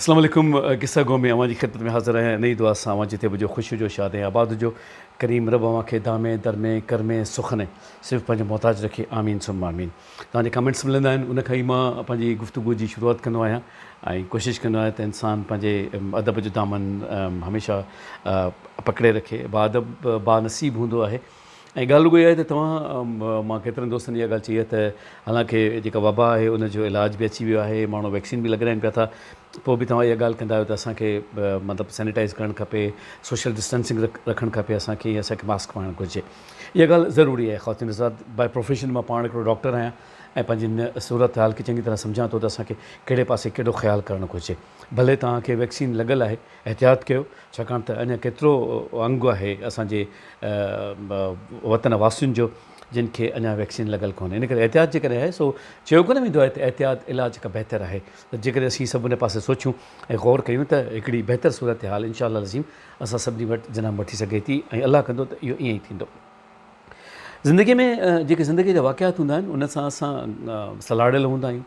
اسلام عليڪم قصه گو ۾ اوهان جي خدمت ۾ حاضر آهيان انهي دعا سان اوهان جتي به هجو خوش هجو شاد ۽ آباد هجو ڪريم رب اوهان کي دامي درمي ڪرمي سخني صرف پنهنجو محتاج رکي آمين ثم آمين توهان جا ڪمينٽس ملندا آهن ان کان ئي مان پنهنجي گفتگو جي شروعات ڪندو آهيان ۽ ڪوشش ڪندو آهيان ته انسان پنهنجي ادب جو دامن هميشه پڪڙي رکي با ادب با نصيب هوندو آهي ۽ ڳالهه رڳو اها آهي ته توهان مان ڪيترن دوستن اها ڳالهه چئي آهي ته حالانڪه جيڪا وبا آهي ان جو علاج به اچي ويو آهي ماڻهو ويڪسين به لڳرائين پيا ٿا پوء به توهان اها ڳالهه ڪندا آهيو ته اسان کي مطلب سينيٽائز ڪرڻ کپي سوشل ڊسٽنسنگ رکڻ کپي اسان کي اسان کي ماسڪ پائڻ گهرجي اها ڳالهه ضروري آهي خواتين حضرات باء پروفيشن مان پاڻ هڪڙو ڊاڪٽر آهيان ۽ پنهنجي ان صورتحال کي چڱي طرح سمجهان ٿو ته اسان کي ڪهڙي پاسي ڪهڙو خيال ڪرڻ گهرجي ڀلي توهان کي ويڪسين لڳل آهي احتياط ڪيو ڇاڪاڻ ته اڃا ڪيترو انگ آهي اسان جي وطن واسين جو جن کي اڃا ويڪسين لڳل ڪونهي ان ڪري احتياط جيڪڏهن آهي سو چيو ڪونه ويندو آهي ته احتياط علاج کان بهتر آهي ته جيڪڏهن اسين سڀ ان پاسي سوچيون ۽ غور ڪيون ته هڪڙي بهتر صورتحال انشاء الله العظيم اسان سڀني وٽ جنم وٺي سگهي ٿي ۽ الله ڪندو ته اهو ائين ئي ٿيندو. زندگي ۾ جيڪي زندگي جا واقعات هوندا آهن ان سان اسان سلهاڙيل هوندا آهيون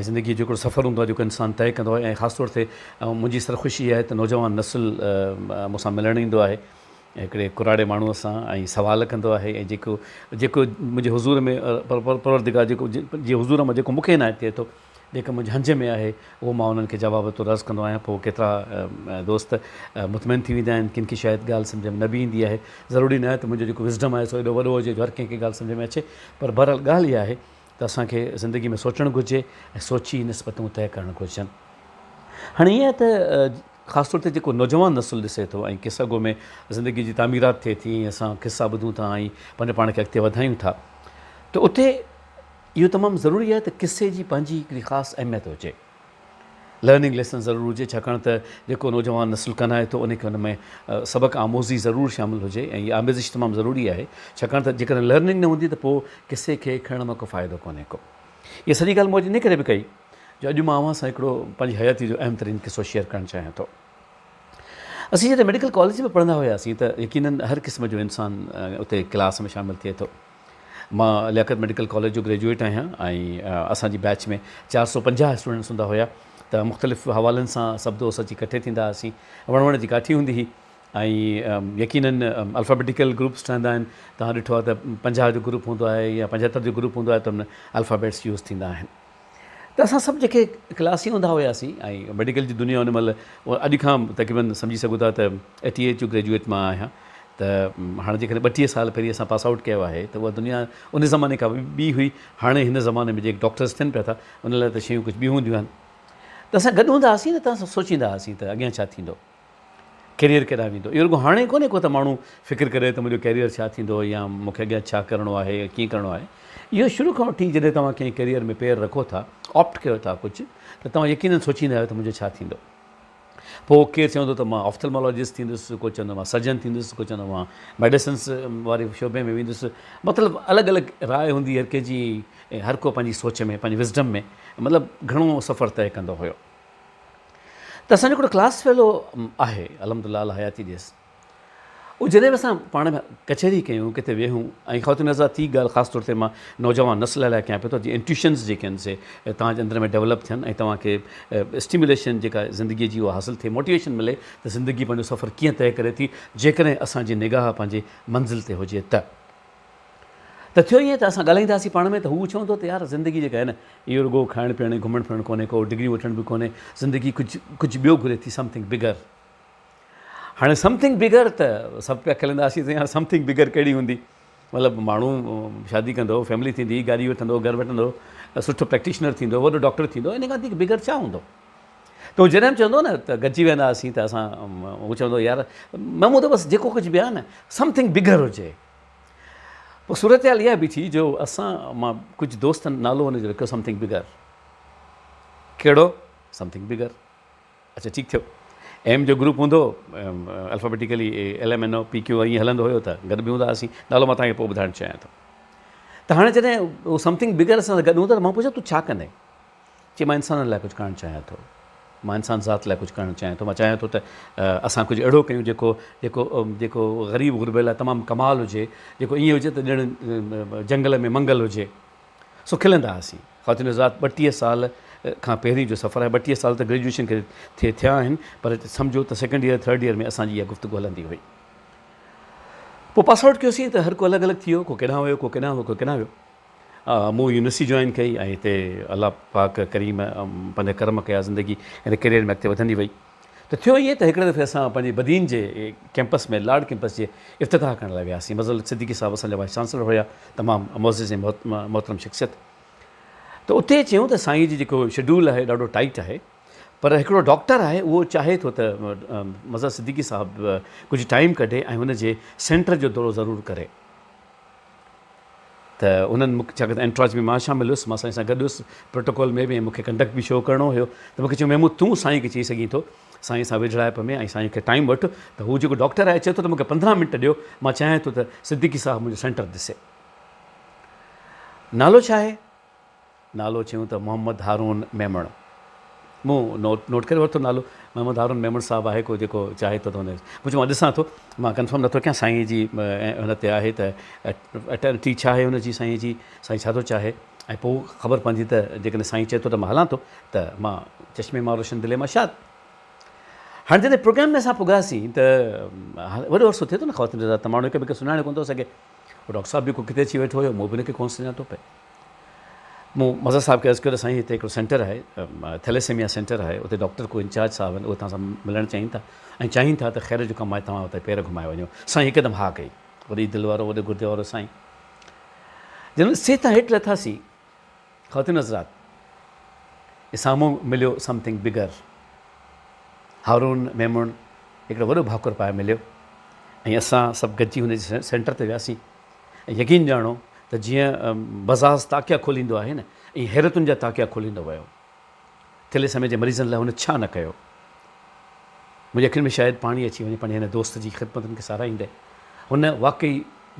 ۽ زندگيء جو هڪڙو سفر هوندو آهي جيڪو انسان طئي ڪندو آهي ۽ خاص طور تي منهنجي سرخوشي اها آهي ته نوجوان نسل مون سان ملڻ ايندو آهي هڪڙي ڪراڙي ماڻهوء سان ۽ سوال ڪندو آهي ۽ جيڪو جيڪو منهنجي حضور ۾ پروردگار جيڪو جي حضور مان جيڪو مون کي عنايت ٿئي ٿو جيڪو منهنجي هنج ۾ آهي اهو مان انهن کي جواب طور عرض ڪندو آهيان پوء ڪيترا دوست مطمئن ٿي ويندا آهن ڪن کي شايد ڳالهه سمجهه ۾ نه به ايندي آهي ضروري نه آهي ته منهنجو جيڪو وزڊم آهي سو ايڏو وڏو هجي جو هر ڪنهن کي ڳالهه سمجهه ۾ اچي پر بهرحال ڳالهه اها آهي ته اسان کي زندگي ۾ سوچڻ گهرجي ۽ سوچي نسبتون طئي ڪرڻ گهرجن. هاڻي ائين آهي ته خاص طور تي جيڪو نوجوان نسل ڏسي ٿو ۽ قصه گو ۾ زندگي جي تعميرات ٿئي ٿي ۽ اسان قصا ٻڌون ٿا ۽ پنهنجو پاڻ کي اڳتي وڌايون ٿا ته اتي اهو تمام ضروري آهي ته قصي جي پنهنجي هڪڙي خاص اهميت هجي. لرننگ ليسن ضرور هجي ڇاڪاڻ ته جيڪو نوجوان نسل ڪنائي ٿو ان کي ان ۾ سبق آموزي ضرور شامل هجي ۽ اها آميزش تمام ضروري آهي ڇاڪاڻ ته جيڪڏهن لرننگ نه هوندي ته پوء قصي کي کڻڻ مان ڪو فائدو ڪونهي ڪو. اها سڄي ڳالهه مون اڄ ان ڪري به ڪئي جو اڄ مان اوهان سان هڪڙو پنهنجي حياتي جو اهم ترين قصو شيئر ڪرڻ چاهيان ٿو. اسين جڏهن ميڊيڪل ڪاليج ۾ پڙهندا هياسين ته يقينن هر قسم جو انسان اتي ڪلاس ۾ شامل ٿئي ٿو. مان لياقت ميڊيڪل ڪاليج جو گريجوئيٽ آهيان ۽ اسان جي بيچ ۾ 450 اسٽوڊنٽس هوندا هيا ته مختلف حوالن سان سڀ دوست اچي ڪٺي ٿيندا هئاسين وڻ وڻ جي ڪاٺي هوندي هئي ۽ يقينن الفابيٽيڪل گروپس ٺهندا آهن توهان ڏٺو آهي ته 50 جو گروپ هوندو آهي يا 75 جو گروپ هوندو آهي ته ان الفابيٽس يوز ٿيندا آهن ته اسان سڀ جيڪي ڪلاسي هوندا هياسين ۽ ميڊيڪل جي دنيا ان مهل اڄ کان تقريبن سمجهي سگهو ٿا ته ايٽي ايٽ جو گريجوئيٽ مان آهيان ته هاڻي جيڪڏهن 32 سال پهرين اسان پاس آئوٽ ڪيو آهي ته اها دنيا ان زماني کان ٻي هئي هاڻي هن زماني ۾ جيڪي ڊاڪٽرس ٿين پيا ٿا ان لاء ته شيون ڪجهه ٻيون هونديون آهن ته اسان گڏ هوندا هئاسين ته اسان سوچيندا هئاسين ته اڳيان ڇا ٿيندو ڪيريئر ڪيڏانهن ويندو؟ اهو رڳو هاڻي ڪونهي ڪو ته ماڻهو فڪر ڪري ته منهنجو ڪيريئر ڇا ٿيندو يا مون کي اڳيان ڇا ڪرڻو آهي يا ڪيئن ڪرڻو آهي. اهو شروع کان وٺي جڏهن توهان ڪنهن ڪيريئر ۾ پير رکو ٿا، آپٽ ڪيو ٿا ڪجهه ته توهان يقينن سوچيندا آهيو ته منهنجو ڇا ٿيندو. پوء ڪير چوندو ته مان آفٿلمالاجسٽ ٿيندس، ڪو چوندو مان سرجن ٿيندس، ڪو چوندو مان ميڊيسنس واري شعبي ۾ ويندس. مطلب الڳ الڳ راء هوندي هر ڪنهن جي ۽ هر ڪو پنهنجي سوچ ۾ پنهنجي وزڊم ۾ مطلب گهڻو سفر طئي ڪندو هيو. ته اسان جو هڪڙو ڪلاس فيلو آهي الحمد لله الله حياتي ڏيس اهو جڏهن به اسان پاڻ ۾ ڪچهري ڪيون ڪٿي ويهون ۽ خواتين حضرات ٿي ڳالهه خاص طور تي مان نوجوان نسل لاء ڪيان پيو ٿو جي انٽيوشنز جيڪي آهن سي توهان جي اندر ۾ ڊيولپ ٿين ۽ توهان کي اسٽيموليشن جيڪا زندگي جي اها حاصل ٿئي موٽيويشن ملي ته زندگي پنهنجو سفر ڪيئن طئي ڪري ٿي جيڪڏهن اسان جي نگاهه پنهنجي منزل تي هجي ته ته ٿيو ائين ته اسان ڳالهائيندا هئاسين پاڻ ۾ ته هو چوندو ته يار زندگي جيڪا آهي نه اهو رڳو کائڻ پيئڻ ۽ گهمڻ ڦرڻ ڪونهي ڪو ڊگريون وٺڻ به ڪونهي زندگي ڪجهه ڪجهه ٻيو گهري ٿي سمٿنگ بگر هاڻي سمٿنگ بگر ته سڀ پيا کلندا هئاسين ته يار سمٿنگ بگر ڪهڙي هوندي مطلب ماڻهو شادي ڪندو فيملي ٿيندي گاڏي وٺندو گهر وٺندو سٺو پريڪٽيشنر ٿيندو وڏو ڊاڪٽر ٿيندو ان کان وڌيڪ بگر ڇا هوندو ته هو جڏهن به چوندو نه ته گڏجي ويندا هئاسين ته اسان هو چوندو يار محمود بس جيڪو ڪجهه به آهي نه سمٿنگ بگر هجي پوء صورتحال اها بيٺي جو اسان مان ڪجهه دوستن نالو ان جو رکيو سمٿنگ بگر. ڪهڙو؟ سمٿنگ بگر. اڇا ٺيڪ ٿيو. ايم جو گروپ هوندو هو alphabetically L M N O P Q ائين هلندو هيو ته گڏ به هوندا هئاسين. نالو مان توهان کي پوء ٻڌائڻ چاهيان ٿو. ته هاڻي جڏهن اهو سمٿنگ بگر اسان سان گڏ هوندو ته مان پڇيو تون ڇا ڪندين؟ چي مان انسانن لاء ڪجهه ڪرڻ چاهيان ٿو، مان انسان ذات لاء ڪجهه ڪرڻ چاهيان ٿو، مان چاهيان ٿو ته اسان ڪجهه اهڙو ڪيون جيڪو جيڪو جيڪو غريب غربي لاء تمام ڪمال هجي، جيڪو ائين هجي ته ڄڻ جنگل ۾ منگل هجي. سو کلندا هئاسين. خواتين حضرات 32 سال کان پهرين جو سفر آهي 32 سال ته گريجوئيشن کي ٿئي ٿيا آهن پر سمجهو ته سيڪنڊ ايئر ٿرڊ ايئر ۾ اسان جي اها گفتگو هلندي هئي. پوء پاس آئوٽ ڪيوسين ته هر ڪو الڳ الڳ ٿي ويو، ڪو ڪيڏانهن ويو، ڪو ڪيڏانهن ويو، ڪو ڪيڏانهن ويو. مون يونيورسٽي جوائن ڪئي ۽ هتي الله پاڪ ڪريم پنهنجا ڪرم ڪيا زندگي هن ڪيريئر ۾ اڳتي وڌندي وئي ته ٿيو ائين ته هڪڙي دفعي اسان پنهنجي بدين جي ڪيمپس ۾ لاڙ ڪيمپس جي افتتاح ڪرڻ لاء وياسين مظهر صديقي صاحب اسان جا وائيس چانسلر هيا تمام معزز ۽ محترم شخصيت ته اتي چيون ته سائين جي جيڪو شيڊول آهي ڏاڍو ٽائيٽ آهي پر هڪڙو ڊاڪٽر آهي اهو چاهي ٿو ته مظهر صديقي صاحب ڪجهه ٽائيم ڪڍي ۽ هن جي سينٽر جو دورو ضرور ڪري ته انهن مون کي ڇاڪاڻ ته انٽراج ۾ مان شامل هيس مان سائين سان گڏ هيس پروٽوڪول ۾ به ۽ مون کي ڪنڊڪٽ به شو ڪرڻو هيو ته مون کي چيو محمود تون سائين کي چئي سگهين ٿو سائين سان ويجهڙائپ ۾ ۽ سائين کي ٽائيم وٺ ته هو جيڪو ڊاڪٽر آهي چئي ٿو ته مون کي 15 منٽ ڏيو مان چاهيان ٿو ته صديقي صاحب منهنجو سينٽر ڏسي نالو ڇا آهي نالو چيون ته محمد هارون ميمڻ. مون نوٽ نوٽ ڪري ورتو نالو محمد هارون ميمڻ صاحب آهي ڪو جيڪو چاهي ٿو ته هن مون چيو مان ڏسان ٿو مان ڪنفرم نٿو ڪيان سائين جي هن تي آهي ته اٽرنٽي ڇا آهي هن جي سائين جي سائين ڇا ٿو چاهي ۽ پوء خبر پوندي ته جيڪڏهن سائين چئي ٿو ته مان هلان ٿو ته مان چشمي مان روشن دلي مان شاد هاڻي جڏهن پروگرام ۾ اسان پڳاسين ته وڏو عرصو ٿئي ٿو نه خواتين حضرات ته ماڻهو هڪ ٻئي کي سڃاڻي ڪونه ٿو سگهي ڊاڪٽر صاحب به ڪو ڪٿي اچي ويٺو هيو مون به هن کي ڪونه سڃاتو پئي مون مظهر صاحب کي عرض ڪيو ته سائين هتي هڪڙو سينٽر آهي ٿيليسيميا سينٽر آهي اتي ڊاڪٽر ڪو انچارج صاحب آهن اهي توهان سان ملڻ چاهين ٿا ۽ چاهين ٿا ته خير جو ڪم آهي توهان اتي پير گهمائي وڃو سائين هڪدم ها ڪئي وڏي دل وارو وڏي گردي وارو سائين جڏهن اسٽيج تان هيٺ لٿاسين خواتين حضرات سامهون مليو سمٿنگ بگر هارون ميمڻ هڪڙو وڏو ڀاڪر پائي مليو ۽ اسان سڀ گڏجي هن جي سينٽر تي وياسين ۽ يقين ڄاڻو ته جيئن بزاز تاڪيا کوليندو آهي نه ائين حيرتن جا تاڪيا کوليندو ويو. ٿيليسيميا جي مريضن لاء هن ڇا نه ڪيو. منهنجي اکين ۾ شايد پاڻي اچي وڃي پنهنجي هن دوست جي خدمتن کي ساراهيندي. هن واقعي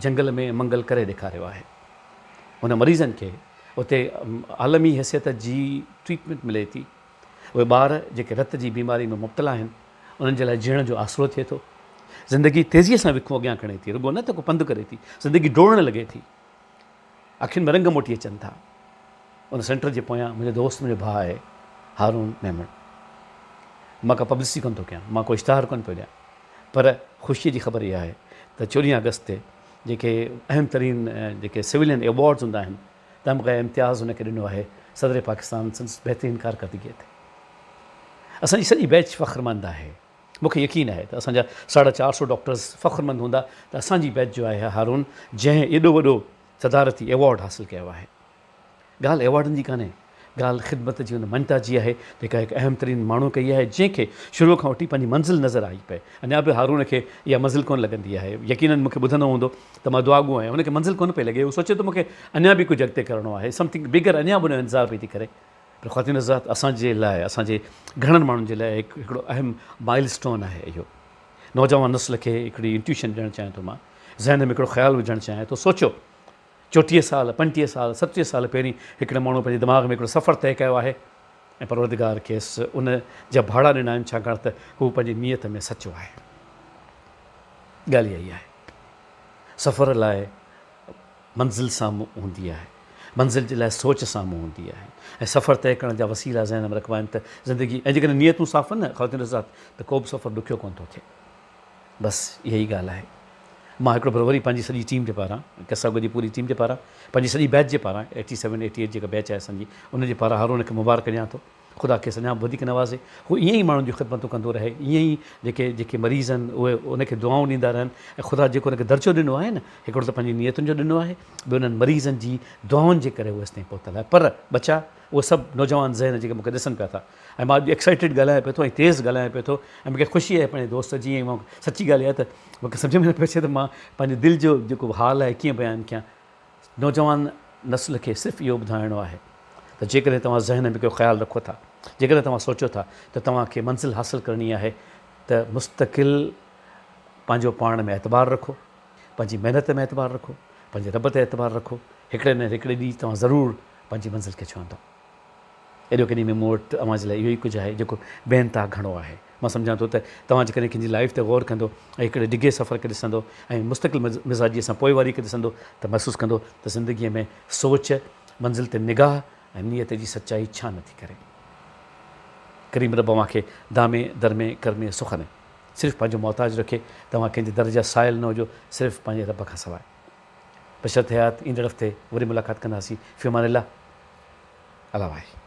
جهنگل ۾ منگل ڪري ڏيکاريو آهي. هن مريضن کي اتي عالمي حيثيت جي ٽريٽمينٽ ملي ٿي. اهي ٻار جيڪي رت جي بيماري ۾ مبتلا آهن، انهن جي لاء جيئڻ جو آسرو ٿئي ٿو. زندگي تيزيء سان وکون اڳيان کڻي ٿي، رڳو نه ته ڪو پنڌ ڪري ٿي، زندگي ڊوڙڻ لڳي ٿي. اکين ۾ رنگ موٽي اچن ٿا. ان سينٽر جي پويان منهنجو دوست، منهنجو ڀاء آهي، هارون ميمڻ. مان ڪا پبلسٽي ڪونه ٿو ڪيان، مان ڪو اشتهار ڪونه پيو ڏيان، پر خوشيء جي خبر اها آهي ته 14 آگسٽ تي جيڪي اهم ترين جيڪي سويلين ايوارڊز هوندا آهن، تمغه امتياز هن کي ڏنو آهي صدر پاڪستان سندس بهترين ڪارڪردگيء تي اسان جي سڄي بيچ فخرمند آهي مون کي يقين آهي ته اسان جا ساڍا چار سو ڊاڪٽرز فخرمند هوندا ته اسان جي بيچ جو آهي هارون جنهن ايڏو وڏو صدارتي ايوارڊ حاصل ڪيو آهي ڳالهه ايوارڊن جي ڪانهي ڳالهه خدمت جي ان مڃتا جي آهي جيڪا هڪ اهم ترين ماڻهو ڪئي آهي جنهن کي شروع کان وٺي پنهنجي منزل نظر آئي پئي اڃا به هارون کي اها منزل ڪونه لڳندي آهي يقينن مون کي ٻڌندو هوندو ته مان دعاگو آهيان هن کي منزل ڪونه پئي لڳي هو سوچي ٿو مون کي اڃا به ڪجهه اڳتي ڪرڻو آهي سمٿنگ بگر اڃا به ان جو انتظار پئي ٿي ڪري پر خواتين حضرات اسان جي لاء اسان جي گهڻن ماڻهن جي لاء هڪ هڪڙو اهم مائل اسٽون آهي اهو نوجوان نسل کي هڪڙي انٽيوشن ڏيڻ چاهيان ٿو مان ذهن ۾ هڪڙو خيال وجهڻ چاهيان ٿو سوچو 34 سال، 35 سال، 37 سال پهرين هڪڙي ماڻهوء پنهنجي دماغ ۾ هڪڙو سفر طئي ڪيو آهي ۽ پروردگار کيس ان جا ڀاڙا ڏنا آهن ڇاڪاڻ ته هو پنهنجي نيت ۾ سچو آهي. ڳالهه اها ئي آهي. سفر لاء منزل سامهون هوندي آهي. منزل جي لاء سوچ سامهون هوندي آهي ۽ سفر طئي ڪرڻ جا وسيلا ذهن ۾ رکبا آهن ته زندگي ۽ جيڪڏهن نيتون صاف آهن نه خواتين حضرات ته ڪو به سفر ڏکيو ڪونه ٿو ٿئي. بس اها ئي ڳالهه آهي. مان هڪڙو ڀيرو وري پنهنجي سڄي ٽيم جي پاران، ڪساگو جي پوري ٽيم جي پاران، پنهنجي سڄي بيچ جي پاران، ايٽي سيون، ايٽي ايٽ جيڪا بيچ آهي اسان جي، ان جي پاران هارون کي مبارڪ ڏيان ٿو. خدا کيس اڃا به وڌيڪ نوازي. هو ائين ئي ماڻهن جون خدمتون ڪندو رهي، ائين ئي جيڪي جيڪي مريض آهن اهي ان کي دعائون ڏيندا رهن ۽ خدا جيڪو ان کي درجو ڏنو آهي نه، هڪڙو ته پنهنجي نيتن جو ڏنو آهي، ٻيو انهن مريضن جي دعائن جي ڪري هو هيستائين پهتل آهي. پر ٻچا، اهي سڀ نوجوان ذهن جيڪي مون کي ڏسن پيا ٿا، ۽ مان اڄ ايڪسائيٽيڊ ڳالهايان پيو ٿو ۽ تيز ڳالهايان پيو ٿو ۽ مون کي خوشي آهي پنهنجي دوست جي ۽ مان سچي ڳالهه اها ته مون کي سمجهه ۾ نه پيو اچي ته مان پنهنجي دل جو جيڪو حال آهي ڪيئن بيان ڪيان نوجوان نسل کي صرف اهو ٻڌائڻو آهي ته جيڪڏهن توهان ذهن ۾ ڪو خيال رکو ٿا جيڪڏهن توهان سوچو ٿا ته توهان کي منزل حاصل ڪرڻي آهي ته مستقل پنهنجو پاڻ ۾ اعتبار رکو پنهنجي محنت ۾ اعتبار رکو پنهنجي رب تي اعتبار رکو هڪڙي نه هڪڙي ڏينهن توهان ضرور پنهنجي منزل کي ڇهندو ايڏو ڪني ۾ مون وٽ اوهان جي لاء اهو ئي ڪجهه آهي جيڪو بي انتها گهڻو آهي. مان سمجهان ٿو ته توهان جيڪڏهن ڪنهن جي لائيف تي غور ڪندو ۽ هڪڙي ڊگهي سفر کي ڏسندو ۽ مستقل مزاجيء سان پوئواري کي ڏسندو ته محسوس ڪندو ته زندگيء ۾ سوچ، منزل تي نگاهه ۽ نيت جي سچائي ڇا نه ٿي ڪري. ڪريم رب اوهان کي دامي درمي ڪرمي سخني صرف پنهنجو محتاج رکي. توهان ڪنهن جي در جا سائل نه هجو صرف پنهنجي رب کان سواء. بشرط حيات ايندڙ هفتي وري ملاقات ڪنداسين. في امان الله. الله واهي.